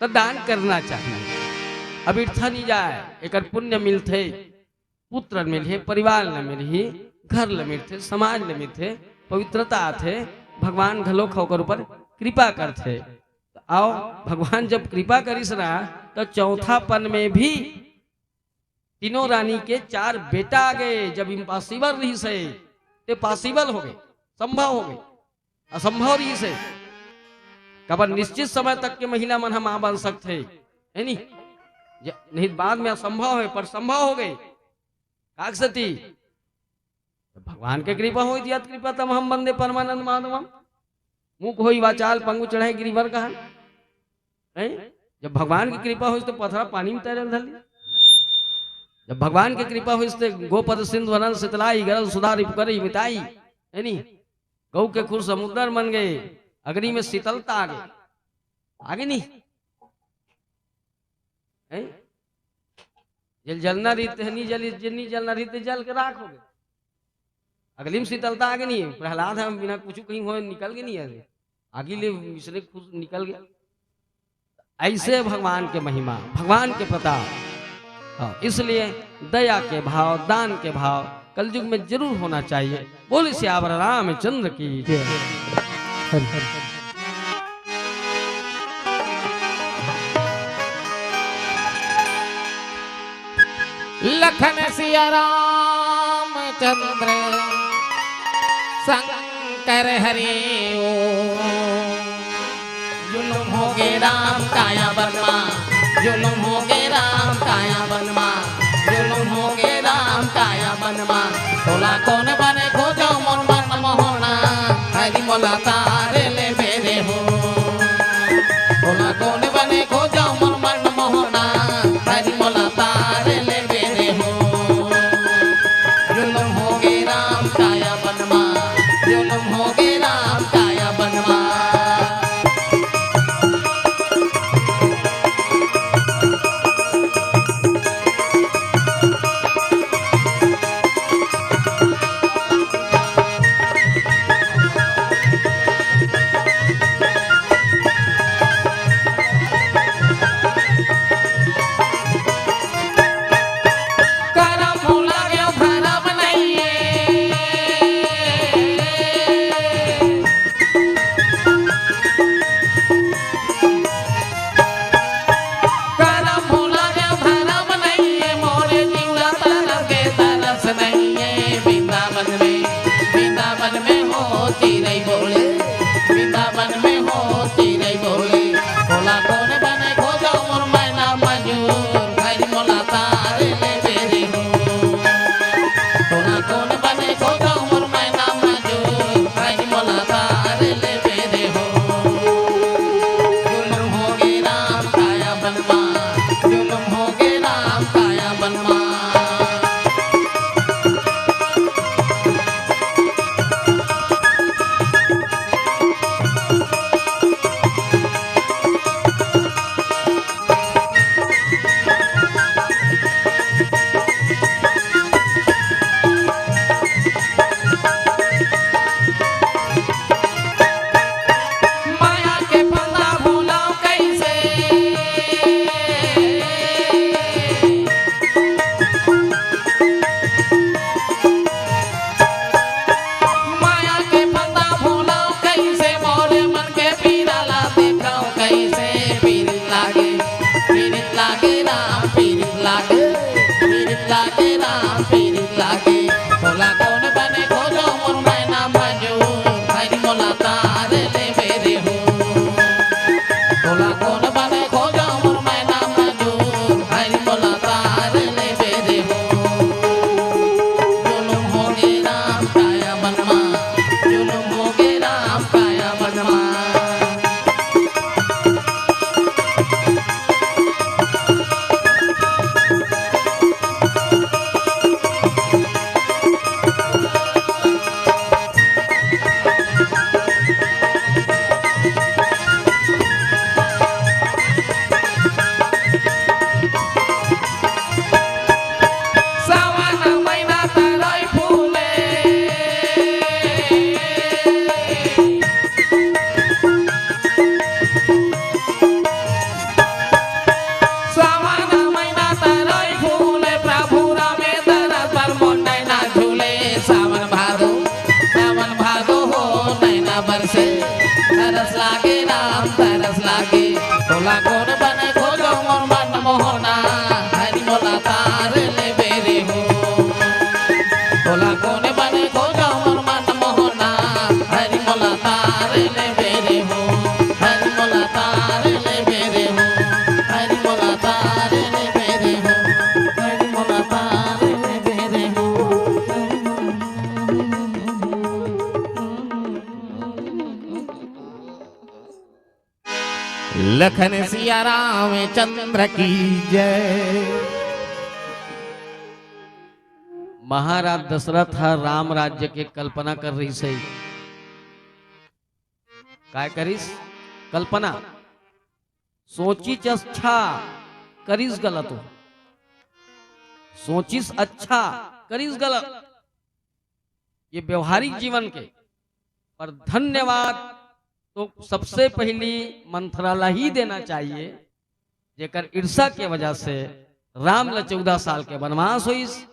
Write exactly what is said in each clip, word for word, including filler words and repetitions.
त दान करना चाहिए। अब इर्था नहीं जाए, एकर पुण्य मिलथे, पुत्र मिलही, परिवार ल मिलही, घर ल मिलथे, समाज ल मिलथे, पवित्रता आथे, भगवान घलोक ओकर ऊपर कृपा करथे। त आओ, भगवान जब कृपा करिस ना, त चौथापन में भी तीनों रानी के चार बेटा आ गए। जब इम्पॉसिबल रहिस हे, ते पॉसिबल हो गए, संभव हो गए। असंभव रहिस हे, काबर निश्चित समय तक के महिला मन ह मां बन सकथे, है नी? ज-, नहीं त बाद में असंभव हे, पर संभव हो गए। काक सती? त भगवान के कृपा होई, यत् कृपा तमहं वंदे परमानंद माधवम। मूक होई वाचाल पंगु चढ़े गिरिवर कहन। हैं? जब भगवान के कृपा होई त पथरा पानी में तैरे धर ली। जब भगवान के कृपा होई त गोपद सिंधु अनंत शीतलाई गरल सुधा रिपुकर मिताई, है नी? गौ के खुर समुद्र मन गए, अग्नि में शीतलता आ गई। आगे नहीं? हैं? जल जलना रीत है, नहीं जल, जल नहीं जलना रीत, जल के राख हो गए। अग्नि में शीतलता आगे नहीं, प्रहलाद हम बिना कुछ कहीं हुए निकल के नहीं आए, आगे ले इसने खुद निकल गया। ऐसे भगवान के महिमा, भगवान के प्रताप। हाँ, इसलिए दया के भाव, दान के भाव कलयुग में जरूर होना चाहिए। बोल सियावर रामचंद्र की जय। हरि हरि। लखन सिया रामचंद्र शंकर हरि ओम। जुलुम हो गे राम काया बनमा, जुलुम हो गे राम काया बनमा, जुलुम हो गे राम काया बनमा। तोला कोन बने खोजो मोर मन मोहना, हरि मोला तारे ले बेरे हो। तोला कोन बने खोजो मोर मन मोहना, हरि मोला तारे ले बेरे हो। जुलुम हो गे राम काया बनमा, जुलुम हो गे राम काया बनमा। तोला कोन बने खोजो मोर मन मोहना, हरि मोला तार ले बेरे हो। तोला कोन बने खोजो मोर मन मोहना, हरि मोला तार ले बेरे हो। हरि मोला तार ले बेरे हो। हरि मोला तार ले बेरे हो। हरि मोला तार ले बेरे हो। लखन सिया रामचंद्र की जय। महाराज दशरथ ह राम राज्य के कल्पना कर रहिस हे। काय करिस? कल्पना। सोचिस अच्छा, करिस गलत हो। सोचिस अच्छा, करिस गलत। ये व्यवहारिक जीवन के। पर धन्यवाद तो सबसे पहली मंथरा ला ही देना चाहिए, जेकर ईर्षा के वजह से राम ला चौदह साल के वनवास होइस,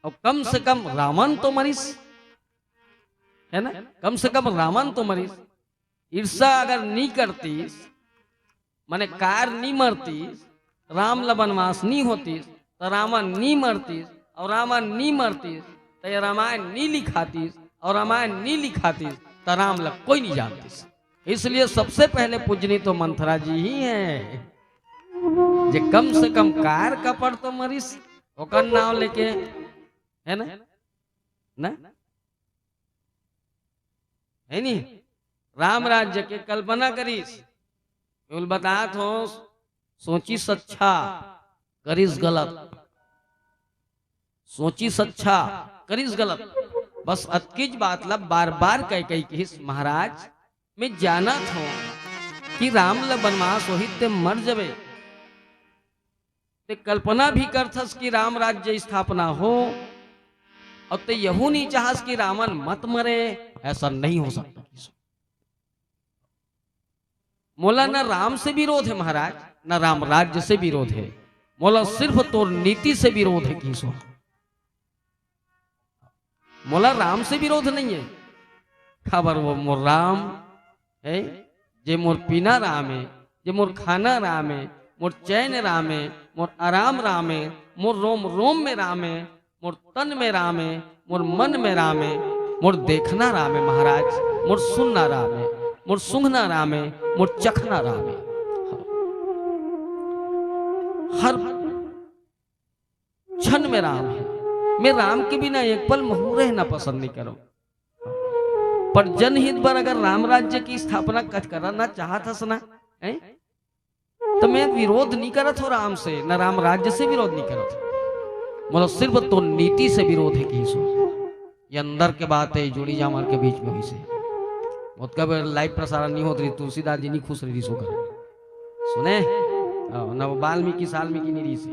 और कम से कम रावण तो मरिस, है ना? कम से कम रावण तो मरिस। ईर्षा अगर नी करतीस, माने कार नी मरतीस, राम ला वनवास नी होतीस, त रावण नी मरतीस, और रावण नी मरतीस, त ये रामायण नी लिखातीस, और रामायण नी लिखातीस, त राम ला कोई नी जानतीस। इसलिए सबसे पहले पूजनी तो मंथरा जी ही है, जे कम से कम कार कपड़ तो मरिस, ओकर नाम लेके, है ना? ना? है नी? राम राज्य के कल्पना करिस। बोल बतात हो, सोचिस अच्छा, करिस गलत। सोचिस अच्छा, करिस गलत। बस अतकीच बात ला बार-बार कह कह किहिस, महाराज, मैं जानत हो कि राम ला वनवास होही ते मर जबे। ते कल्पना भी करथस कि राम राज्य स्थापना हो, और ते यहू नहीं चाहस कि रावण मत मरे। ऐसा नहीं हो सकता। मोला न राम से विरोध है महाराज, न राम राज्य से विरोध है, मोला सिर्फ तोर नीति से विरोध है किसो। मोला राम से विरोध नहीं है, काबर वो मोर राम है, जे मोर पीना राम है, जे मोर खाना राम है, मोर चैन राम है, मोर आराम राम है, मोर रोम रोम में राम है, मोर तन में राम है, मोर मन में राम है, मोर देखना राम है महाराज, मोर सुनना राम है, मोर सूंघना राम है, मोर चखना राम है। हर क्षण में राम है। मैं राम के बिना एक पल महू रहना पसंद नहीं करूं। पर जनहित बर अगर राम राज्य की स्थापना कच करना चाहत हस ना, हैं? तो मैं विरोध नहीं करत हो राम से, न राम राज्य से विरोध नहीं करत हो। मतलब सिर्फ तो नीति से विरोध है किसो। ये अंदर के बात है, जुड़ी जामर के बीच में हुई से। बहुत कब लाइव प्रसारण नहीं होत रही, तुलसीदास जी नहीं खुश रही सो कर। सुने? हाँ, न वो वाल्मीकि साल्मीकि नहीं रही से।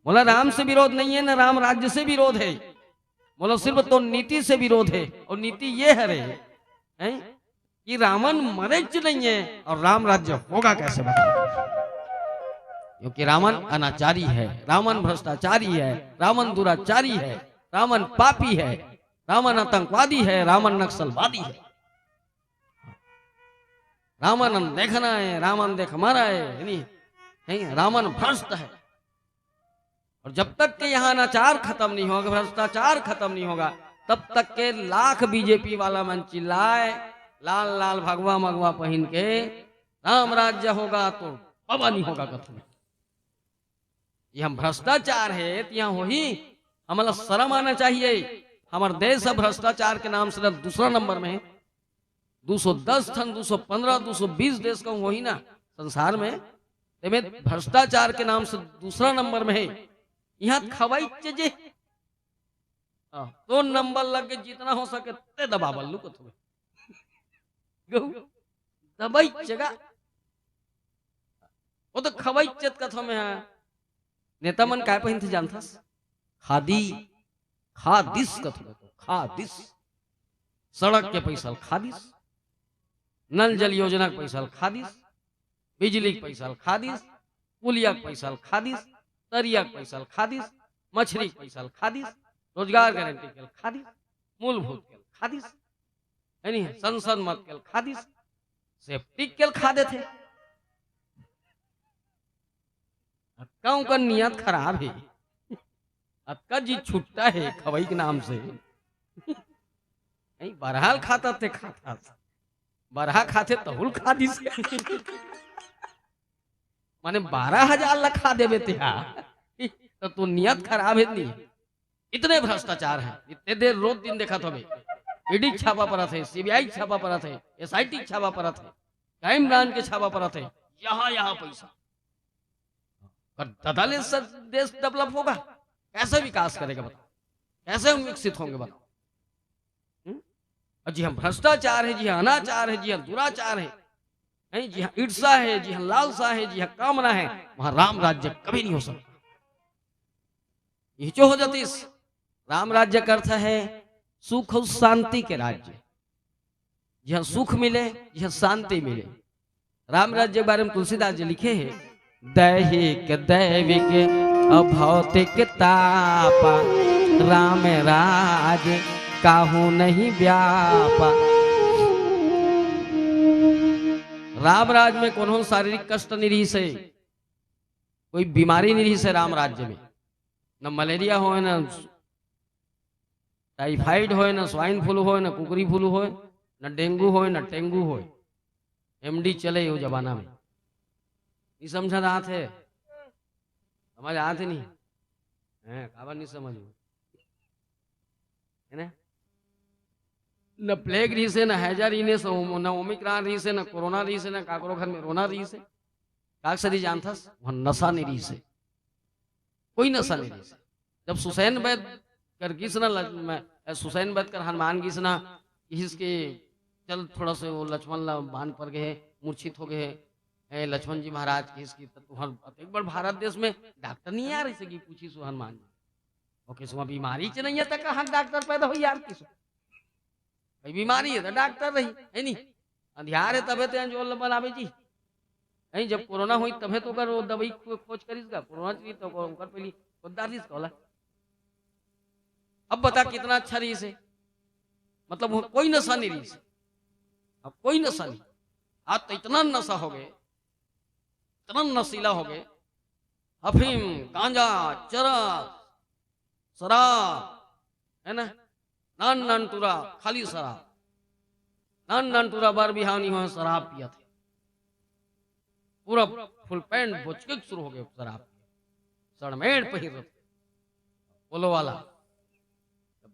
बोला राम से विरोध नहीं है, न राम राज्य से विरोध है। बोला सिर्फ तो नीति से विरोध है, और नीति ये हरे, हैं? कि रावण मरेच नहीं है और राम राज्य होगा कैसे बताओ? क्योंकि रावण अनाचारी है, रावण भ्रष्टाचारी है, रावण दुराचारी है, रावण पापी है, रावण आतंकवादी है, रावण नक्सलवादी है, रावण देखना है, रावण देख मारा है, नहीं, नहीं, रावण भ्रष्ट है। और जब तक के यहाँ अनाचार खत्म नहीं होगा, भ्रष्टाचार खत्म नहीं होगा, तब तक के लाख बीजेपी वाला मन चिल्लाए, लाल लाल भगवा मगवा पहिन के, "राम राज्य होगा तो बाबा नहीं होगा" कथन। ये हम भ्रष्टाचार है, तो यहाँ होही, हमला शर्म आना चाहिए। हमारे देश अब भ्रष्टाचार के नाम से दूसरा नंबर में है। दो सौ दस ठन, दो सौ पन्द्रह, दो सौ बीस देश कहूँ होही ना संसार में, तेमे भ्रष्टाचार के नाम से दूसरा नंबर में है। यहाँ खवाई चीजे, हाँ, तो नंबर लग के जितना हो सके ते दबा बल्लू को थोड़े। गहू दबाई चगा, वो तो खवाई चत कथो में है। नेता मन काय पहिनथे जानथस? खादी, खादिस कथो, खादिस। सड़क के पैसा ल खादिस, नल जल योजना के पैसा ल खादिस, बिजली के पैसा ल खादिस, पुलिया के पैसा ल खादिस, तरिया के पैसा ल खादिस, मछरी के पैसा ल खादिस, रोजगार गारंटी के ल खादिस, मूलभूत के ल खादिस, है नहीं, संसद मत के ल खादिस, सेप्टिक के ल खा देथे। का ओकर नियत खराब हे। अतका जी छुट्टा हे खवई के नाम से। नहीं, बरहा ल खाता ते खाता। बरहा खाते तहू ल खा दिस। माने बारह हजार ला खा देबे ते हा। त तो नियत खराब हे नी। इतने भ्रष्टाचार हे, इतने देर रोज दिन देखत हवे। ईडी छापा परत हे, सीबीआई छापा परत हे, एसआईटी छापा परत हे, क्राइम ब्रांच के छापा परत हे। यहाँ, यहाँ पैसा। पर ददा ले स-, देश डेवलप होगा? कैसे विकास करेगा बताओ? कैसे हम विकसित होंगे बताओ? हम्म? और जी हम भ्रष्टाचार हे, जी हम अनाचार हे, जी हम दुराचार हे, नहीं, जी हम ईर्षा हे, जी हम लालसा हे, जी हम कामना हे, वहां राम राज्य कभी नहीं हो सकता। ये जो हो जातीस, राम राज्य का अर्थ हे सुख और शांति के राज्य। जिहां सुख मिले, जिहां शांति मिले। राम राज्य के बारे में तुलसीदास जी लिखे हे, दैहिक दैविक अभौतिक तापा, राम राज काहू नहीं व्यापा। राम राज में कोनो शारीरिक कष्ट नहीं रहिस हे, कोई बीमारी नहीं रहिस हे राम राज्य में, न मलेरिया होय, न टाइफाइड होय, न स्वाइन फ्लू होय, न कुकरी फ्लू होय, न डेंगू होय, न टेंगू होय। एमडी चले ओ जमाना में। नहीं समझ आत हे? समझ आत हे नहीं? हैं, काबर नहीं समझ? है ना? न प्लेग रहिस हे, न हैजा रहिस हे, न ओमिक्रॉन रहिस हे, न कोरोना रहिस हे, न काकरो घर में रोना रहिस हे। काकसरी जानथस, वहां नशा नहीं रहिस हे। कोई नशा नहीं रहिस हे। जब सुसैन वैद कर गिस ना लज-, मैं, ए, सुसैन वैद कर हनुमान गिस ना, किहिस के चल थोड़ा से वो लक्ष्मण ला बांध पर गए, मूर्छित हो गए, ए, लक्ष्मण जी महाराज किहिस की त तुहर एक बार भारत देश में डॉक्टर नहीं आ रहिस हे कि पूछिस हनुमान जी। ओके, सुमा बीमारी च नहीं है त कहाँ डॉक्टर पैदा हो यार किस? भाई बीमारी है तो डॉक्टर रही, है नहीं? अंधियार है तबे तो जोर बनावे जी। नहीं, जब कोरोना हुई तबे तो ओकर वो दवाई खो-, खोज करिस गा। कोरोना चली तो ओकर पहली खुददार दिस कहला। अब बता कितना अच्छा रहिस हे। मतलब वो कोई नशा नहीं रहिस हे। अब कोई नशा नहीं। आज तो इतना नशा हो गए, इतना नशीला हो गए। अफीम, गांजा, चरस, शराब, है ना? नान नान टूरा, खाली शराब। नान नान टूरा बर बिहाव नहीं होय, शराब पियत हे। पूरा फुल पैंट बोचके शुरू हो गए शराब। सड़मेड़ पहिर रथे। पोलो वाला।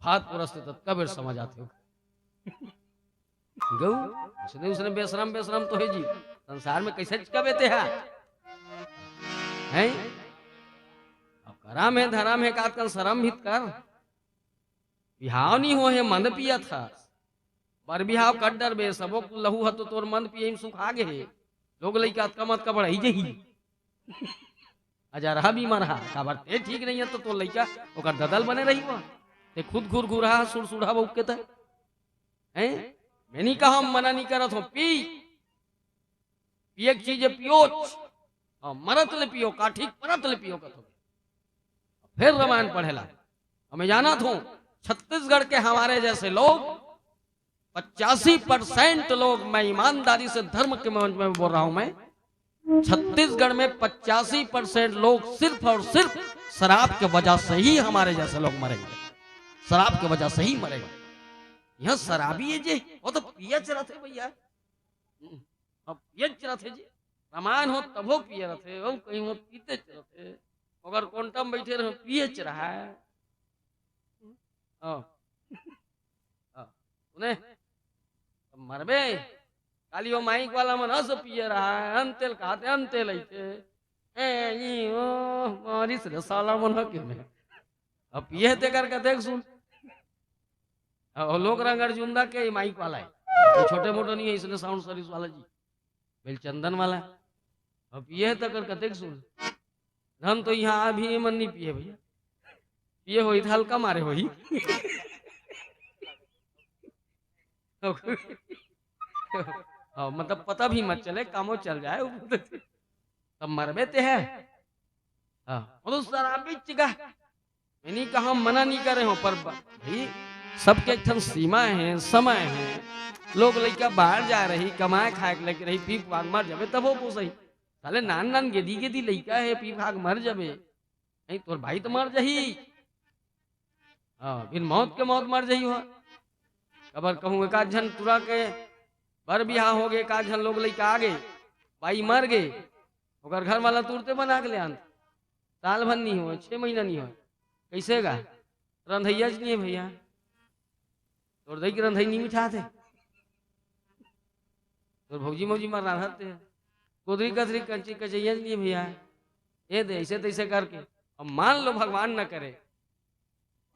भात परसथे त कबेर समझ आथे। गऊ, उसने, उसने बेशरम, बेशरम तो हे जी। संसार में कैसे चिचकबे ते हा? हैं? अब करम हे, धरम हे, कात कन शरम भी त कर। बिहाव नहीं हो हे, मंद पियत हस। बर बिहाव कर डरबे, सबो लहू ह तो तोर मंद पिये में सुखा गे हे। लोग लइका अतका मत का बढ़ाई जही। अजरहा बीमार हा, काबर ते ठीक नहीं है तो तोर लइका ओकर ददल बने रही हुआ। ते खुद घुर घुर हा, सुड़ सुड़ा बउक के त। हैं? मैं नहीं कहा, मना नहीं करत हो, पी। पिए के चीज पियोच। हाँ, मरत ले पियो, का ठीक परत ले पियो कथो। फिर रामायण पढ़ेला। हमें जाना थो, छत्तीसगढ़ के हमारे जैसे लोग, पचासी परसेंट लोग, मैं ईमानदारी से धर्म के मंच में बोल रहा हूं मैं, छत्तीसगढ़ में पचासी परसेंट लोग सिर्फ और सिर्फ शराब के वजह से ही हमारे जैसे लोग मरेंगे, शराब के वजह से ही मरेंगे। यह शराबी है जी, वो तो पियच रथे भैया। अब पियच रथे जी, रामायण हो तभो पिए रथे, वो कहीं वो पीतेच रथे, अगर कोंटम बैठे रहे पियच रहा है। हाँ। हाँ। सुने, अब मरबे, काली वो माइक वाला मन अस पिए रहा है, अंतेल खाते अंतेल ऐसे। ए, ई, ओ, मारिस रे साला मन के में। अब पिए ते कर कतेक सुन। अब लोग रंग अर्जुंदा के माइक वाला है, ये छोटे मोटे नहीं है, इसने साउंड सर्विस वाला जी, बेलचंदन वाला। अब पिए ते कर कतेक सुन। हम तो यहाँ अभी मन नहीं पिए भैया, पिए होई तो हल्का मारे होई। हाँ, मतलब पता भी मत चले, कामो चल जाए। तब मरबे ते है। हाँ, वो तो शराबी चिका। मैं नहीं कहा, मना नहीं करे हो, पर ब-, भाई, सबके एक ठन सीमा है, समय है। लोग लइका बाहर जा रही, कमाए खाए के लेके रही, पी पान मर जावे, तब वो सही। साले नान नान गेदी गेदी लइका हे, पी भाग मर जबे। नहीं, तोर भाई तो मर जही। हाँ, बिन मौत के मौत मर जही हो। कबर कहूँ एक आध झन टुरा के बर बिहाव हो गे, एक आध झन लोग लइका आ गे, बाई मर गे, ओकर घर वाला तुरते बना के ले आन। साल भर नहीं हो, छह महीना नहीं हो, कैसे गा? रंधैया जी नहीं है भैया, तोर दई के रंधई नहीं मिठाते, तोर भौजी मौजी मार रांधते, कोदरी कथरी कंची कचैया जी नहीं है भैया। ये दे ऐसे तैसे करके, अब मान लो भगवान न करे,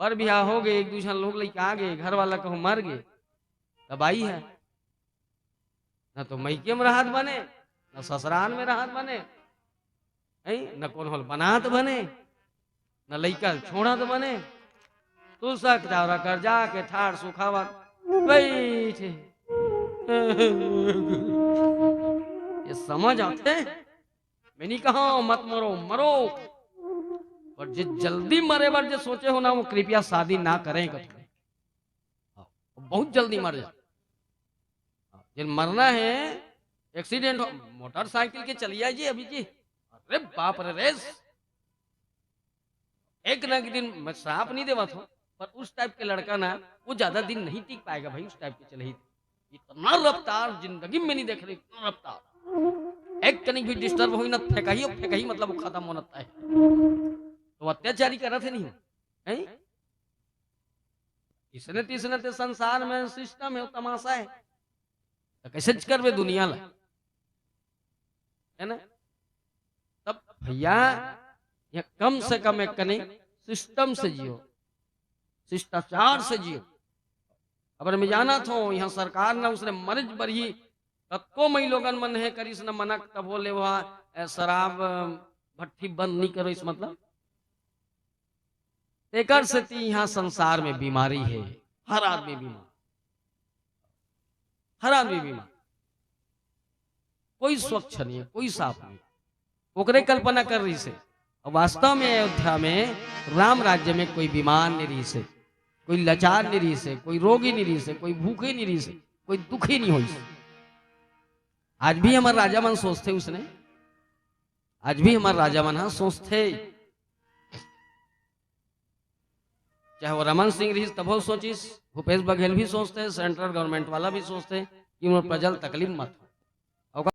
पर बिहाव हो गे, एक दू झन लोग लइका आ गे, घर वाला कहूँ मर गे, तब आई है। न तो मइके में रहत बने, न ससुराल में रहत बने, हैं? न कोनो ल बनात बने, न लइका छोड़त बने। तू सक चावरा कर जाके ठाड़ सुखावत बैठे। ये समझ आथे? मैं नहीं कहा मत मरो, मरो, पर जे जल्दी मरे बर जे सोचे हो ना, वो कृपया शादी ना करें कथों। हाँ, बहुत जल्दी मर जाते। हाँ, जिन मरना है, एक्सीडेंट हो, मोटरसाइकिल के चलिया जी अभी जी, अरे बाप रे, रेस। एक ना एक दिन, मैं श्राप नहीं देवत हूँ, पर उस टाइप के लड़का ना, वो ज्यादा दिन नहीं टिक पाएगा भाई, उस टाइप के चले ही। इतना रफ्तार जिंदगी में नहीं देख रहे, इतना रफ्तार। एक कनिक भी डिस्टर्ब होई ना, फेंकही, फेंकही, मतलब वो खत्म होना तय है। तो अत्याचारी करत है नहीं, हैं? इसने तीसने ते संसार में सिस्टम है, तमाशा है। तो कैसे करबे दुनिया ला, है ना? तब भैया, ये कम से कम एक कनी सिस्टम से जियो, शिष्टाचार से जियो। अबर मैं जानत हूँ, यहाँ सरकार ना उसने मर्ज बरही, कतको मई लोगन मन हे करिस न मनक, तभो ले वह, ए, शराब, अ, भट्ठी बंद नहीं करो, इस मतलब। तेकर सेती यहाँ संसार में बीमारी है, हर आदमी बीमार, हर आदमी बीमार, कोई स्वच्छ नहीं है, कोई साफ नहीं। ओकरे कल्पना कर रहिसे। अब वास्तव में अयोध्या में राम राज्य में कोई बीमार नहीं रहिसे, कोई लाचार नहीं रहिसे, कोई रोगी नहीं रहिसे, कोई भूखे नहीं रहिसे, कोई दुखी नहीं होइसे। आज भी हमर राजा मन सोचथे उसने, आज भी हमर राजा मन ह सोचथे। चाहे वो रमन सिंह रहिस तभो सोचिस, भूपेश बघेल भी सोचथे, सेंट्रल गवर्नमेंट वाला भी सोचथे कि मोर प्रजा ल तकलीफ मत हो।